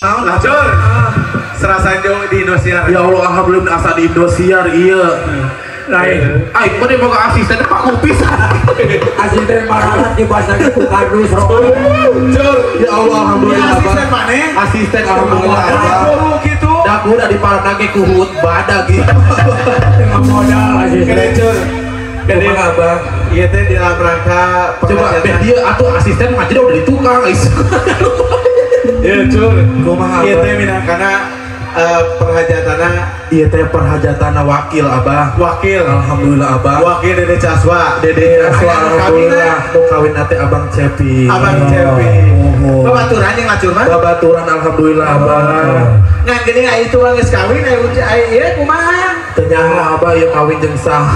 Lacur. Serasa jauh di Indosiar. Ya Allah, alhamdulillah asa di Indosiar iya. Lain. Aing mah boga asisten Pak Kupis. Asisten mararat di bahasa ku kardus. Cur, ya Allah alhamdulillah. Asisten maneh? Asisten alhamdulillah. Guru kitu. Da kuda diparna ge ku hutbah da gitu. Tengah modal asisten. Gede cur. Gede abah. Ieu teh di dalam rangka coba beh dia atuh asisten mah jadi udah di tukang. Ya cur. Kumaha ieu teh minangkana perhajatana ieu teh perhajatana wakil abah. Wakil alhamdulillah abah. Wakil Dede Caswa. Dede Caswa alhamdulillah. Nu kawin teh Abang Cepi. Abang Cepi. Babaturan jeung lacur mah? Babaturan alhamdulillah abah. Ngan geuning aya itu geus kawin aya ieu kumaha? Teu nyaho abah ieu kawin jeung sah.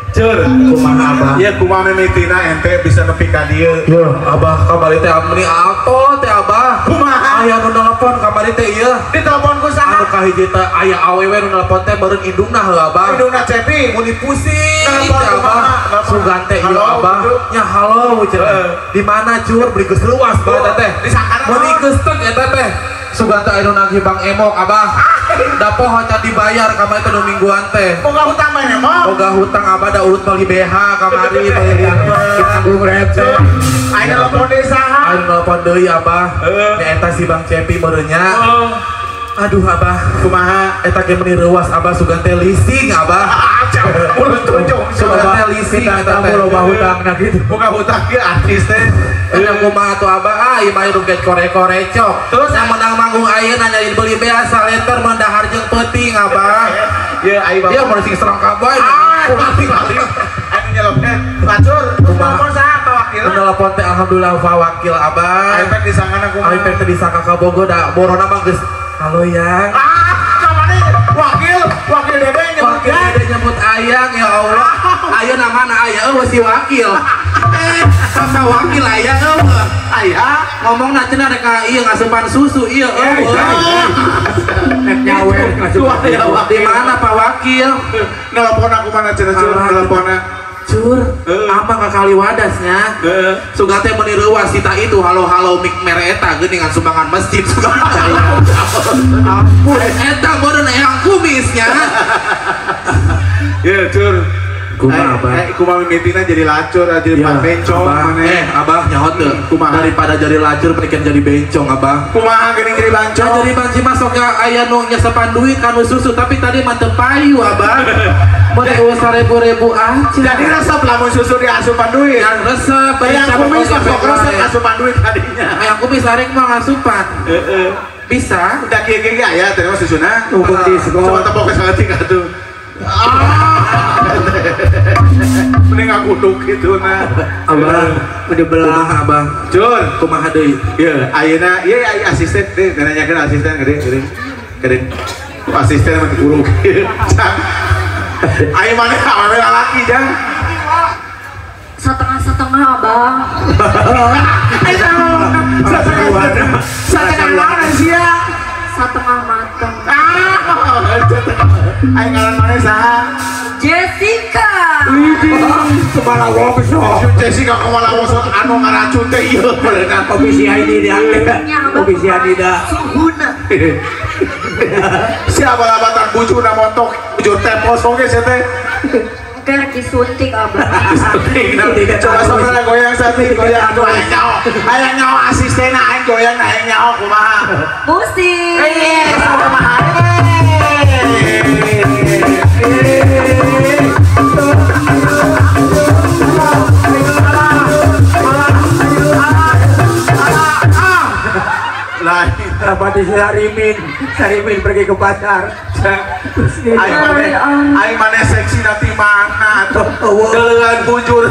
Cur, kumaha abah? Ieu kumaha mimitina ente bisa nepi ka dieu? Yeuh, abah kamari teh meni alto teh abah. Kumaha? Aya nu nelpon kamari teh ieu. Ditelepon ku saha? Anu kahiji teh aya awewe nu nelpon teh beureun indungna heuh abah. Indungna Cepi muni pusing teh abah. Sugan teh ieu abah. Nya halo cenah. Di mana cur beli geus luas bae teh. Disangkana meuni geus tek eta teh. Sugan teh anu nagih Bang Emok abah. Da poho can dibayar kamari teh nu mingguan teh. Boga hutang mah Emok. Boga hutang abah da urut meuli BH kamari meuli tanggung rete. Aing nelpon deui saha? Aing nelpon deui abah. Nya eta si Bang Cepi meureun nya. Aduh abah, kumaha eta ge meuni reuas abah sugan teh leasing abah. Mulut tunjung sugan teh leasing eta teh loba hutangna kitu. Boga hutang ge artis teh. Eta kumaha atuh abah? Ah ieu mah ruget kore-korecok. Terus yang menang manggung ayeuna nyanyi beli bea saleter mun dahar jeung peuting abah. Ye ai bapak. Ieu mun sing serang kabeh. Ah, anu nyelopna lacur. Kumaha saha Pak Wakil? Nelpon teh alhamdulillah Pak Wakil abah. Aing teh disangkana kumaha? Aing teh disangka ka Bogor da borona mah geus halo yang. Ah, kamane wakil, wakil Dede nyebut. Wakil Dede nyebut ayang ya Allah. Ayeuna mana aya eueuh si wakil. Sama wakil aya eueuh. Aya ngomongna cenah rek ka ieu ngasupan susu ieu eueuh. Rek nyawer ngasupan. Di mana Pak Wakil? Nelpon aku mana cenah cur nelponna. Cur, apa ka Kaliwadasnya? Sugan teh meuni reuas sita itu halo-halo mik mere eta geuningan sumbangan masjid sugan. Ampun, eta meureun eyang kumisnya. Ye, cur. Kumaha abah? Kumaha mimitina jadi lacur, jadi bencong maneh. Abah nyaho teu. Kumaha? Daripada jadi lacur mendingan jadi bencong abah. Kumaha geuning jadi bencong? Nah, jadi banci mah sok aya nu nyesepan duit kanu susu tapi tadi mah teu payu abah. Mun eueuh sarebu-rebu aja. Jadi resep lamun susu diasupan duit. Yang resep, yang kumis mah sok resep asupan duit tadinya. Yang kumis arek mah ngasupan. Heeh. Bisa. Udah kieu-kieu ge aya teh mah susuna. Coba tepok saeutik atuh. Mending aku duk gitu nah. Abah, udah belah abah. Cur, kumaha deui? Ieu ayeuna ieu asisten deh, nanyakeun asisten gede gede. Gede. Asisten mah guru. Ayo mana awewe lalaki jang? Setengah-setengah abah. Setengah naon sia? Setengah mateng. Ayo ngaran mana saha? Jessica. Widih, kemana wongso? Jessica kemana wongso? Anu ngaracun teh ieu beunang. Komisi ID dah. Komisi ID dah. Suhuna. Siapa labatan bujuna montok bujur teh kosong ge sia teh. Keur disuntik abah. Disuntik. Coba sok goyang saeutik goyang atuh aya nyaho. Aya nyaho asistena aing goyang aing nyaho kumaha. Musik. Kumaha. Rapati Sarimin pergi ke pasar. Aing mana seksi nanti mana tuh dengan bujur.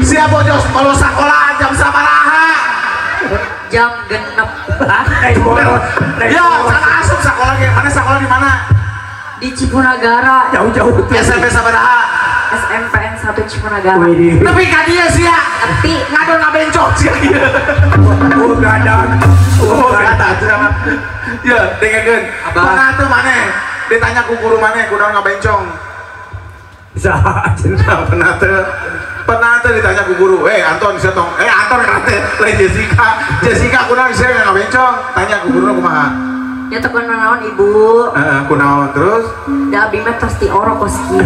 Siapa jos kalau sekolah jam sabaraha? Jam 6. Ya, sana asup sekolah mana sekolah di mana? Di Cipunagara. Jauh-jauh. SMP sabaraha? SMPN 1 Cipunagara. Tapi ka dieu sia. Tapi ngadon ngabencong sia ieu. Oh, gadang. Oh, gadang sama. Ya, dengekeun. Pernah teu maneh ditanya ku guru maneh kunaon ngabencong? Saha cenah pernah teu? Pernah teh ditanya ku guru, Anton sia tong, Anton kate lain Jessica. Jessica kunaon sia ngabencong? Tanya ku guru kumaha? Ya teu kunaon ibu. Heeh, kunaon terus? Da abdi mah tos ti orok kos kieu.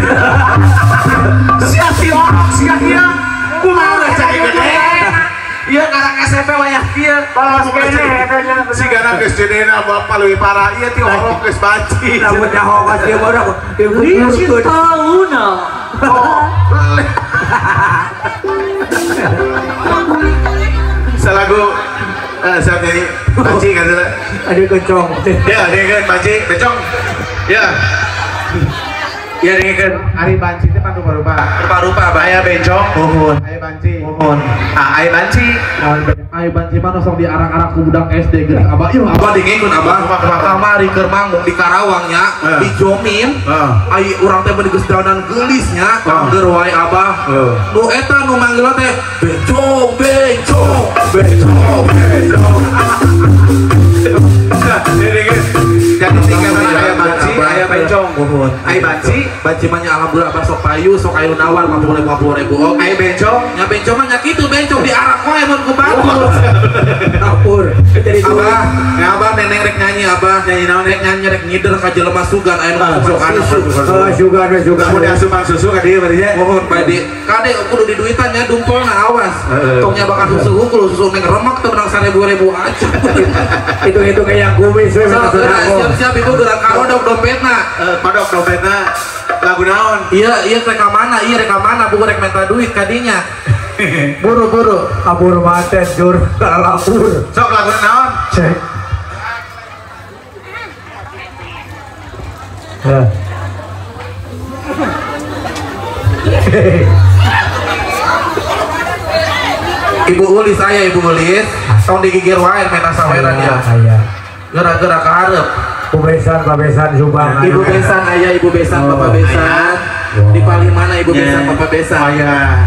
Sia ti orok sia kieu. Kumaha cai gede? Iya karang SMP wayah kieu. Polos kene eta nya. Sigana geus jedena bapak leuwih parah ieu ti orok geus banci. Lamun nyaho kos kieu borok. Licin tauna. Salagu siap nyanyi banci kan aduh kencong. Ya dengekeun banci bencong. Ya. Ya dengekeun ari banci teh pan rupa-rupa. Rupa-rupa aya bencong, mohon. Aya banci. Mohon. Ah aya banci. Aya banci mah sok diarak-arak ku budak SD geus. Abah ieu abah dengekeun abah. Kamari keur manggung di Karawang nya, di Jomin. Ai urang teh beuni geus daunan geulis nya, angger wae abah. Nu eta nu manggilna teh bencong, bencong, bencong, bencong. Jadi tingkatan aya banci, aya bencong. Mohon. Aya banci, banci mah nya alhamdulillah abah sok payu, sok ayu nawar 50.000 oke. Aya bencong, nya bencong mah nya kitu bencong diarak wae mun ku batur. Dapur. Jadi abah, ya abah neneng rek nyanyi abah, nyanyi naon rek nyanyi rek ngider ka jelema sugan aya nu asupan susu. Oh, sugan we sugan. Mun asupan susu ka dieu berarti nya. Mohon bade. Kade kudu diduitan nya dumpolna awas. Tong nya bakal susu hungkul susu neng remek teu menang 1000 aja. Hitung-hitung kayak kumis we. Siap-siap ibu gerak karodok dompetna. Kodok dompetna lagu naon? Iya, iya rek ka mana? Iya rek ka mana? Buku rek minta duit kadinya. Buru-buru kabur mate jur kalapur. Sok lagu naon? Cek. Ibu Ulis aya Ibu Ulis, tong digigir wae meta saweran ya. Aya. Gerak-gerak ka hareup. Ibu besan, Pak Besan Subang. Ibu Besan aya, Ibu Besan, Bapak Besan. Di paling mana Ibu Besan, Bapak Besan? Aya.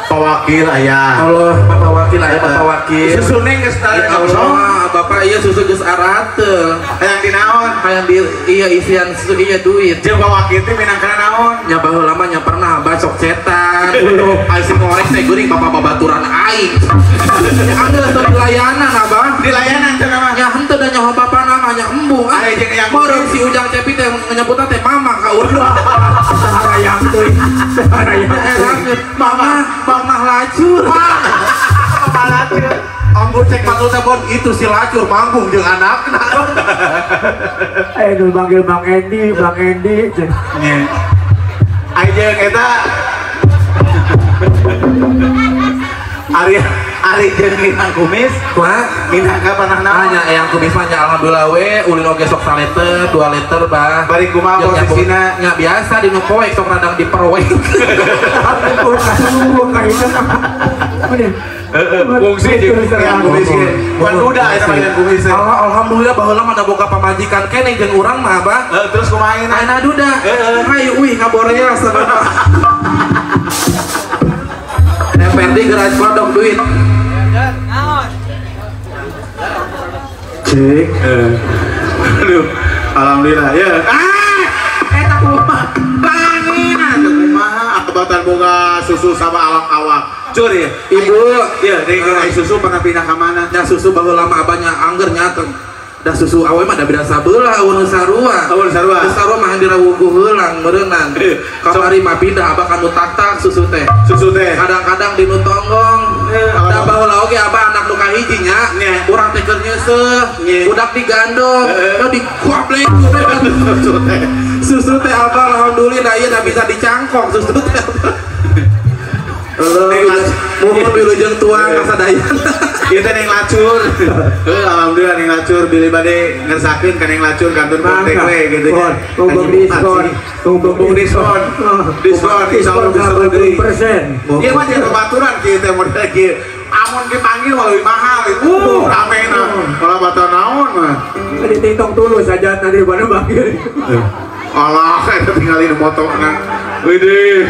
Pak Wakil aya. Allah, Bapak Wakil aya, Bapak Wakil. Susu neng geus ya Allah, Bapak iya susu geus arateul. Hayang dinaon? Hayang di iya isian susu iya duit. Jeung Pak Wakil teh minangkana naon? Nya baheula mah nya pernah abah sok cetan. Ai si ngorek teh geuring bapak babaturan aing. Nya anggeus teu dilayanan abah. Dilayanan cenah mah. Nya henteu da nyaho bapana mah nya embung. Ai jeung yang meureun si Ujang Cepi teh nyebutna teh mama ka urang. Sarayang teuing. Sarayang. Mama, mama lacur. Mama lacur. Anggur cek patul teh bon itu si lacur manggung jeung anakna. Nu manggil Bang Endi, Bang Endi. Nya. Ai jeung eta Ari Ari jeung minang kumis, kumaha? Minang ka panah naon? Nya eyang kumis mah nya alhamdulillah we ulin oge sok saliter, 2 liter bah. Bari kumaha posisina? Nya biasa di nu poek sok radang diperwek. Fungsi jeung eyang kumis ge. Pan duda eta mah eyang kumis. Alhamdulillah baheula mah da boga pamajikan keneh jeung urang mah abah. Terus kumaha ayeuna? Ayeuna duda. Hayu uih ka Boreas sabab. DPRD gerak kodok duit. Cek. Aduh, alhamdulillah ya. Eta kumaha? Bangin atuh kumaha akebatan boga susu sama awak-awak. Cur ya. Ibu, ya dengan ai susu pernah pindah ka mana? Nya susu baheula mah abahnya angger nya teh. Da susu awe mah da beda sabelah eueun sarua. Eueun sarua. Sarua mah dirawuguh heulang meureunnan. Kamari mah pindah abah ka nu tak-tak susu teh. Susu teh. Kadang-kadang di nu tonggong. Da baheula oge abah anak nu kahiji nya. Urang teh keur nyeuseuh, budak digandong, nu dikuaplek susu teh. Susu teh abah alhamdulillah ieu da bisa dicangkok susu teh. Mohon wilujeng tuang kasadayana. Ieu teh neng lacur. Alhamdulillah neng lacur bilih bade ngersakeun ka neng lacur kantun potek we gitu nya. Mumpung diskon, mumpung diskon. Diskon insyaallah bisa beli. 20%. Ieu mah jeung babaturan kieu teh model kieu. Amun dipanggil mah leuwih mahal. Ramena. Kalau baturan naon mah. Di TikTok tulus aja tadi mana manggil. Alah eta tinggalin motona. Widih.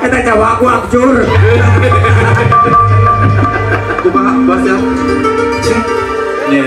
Eta cawak aku akjur. Kumaha bos ya? Nya.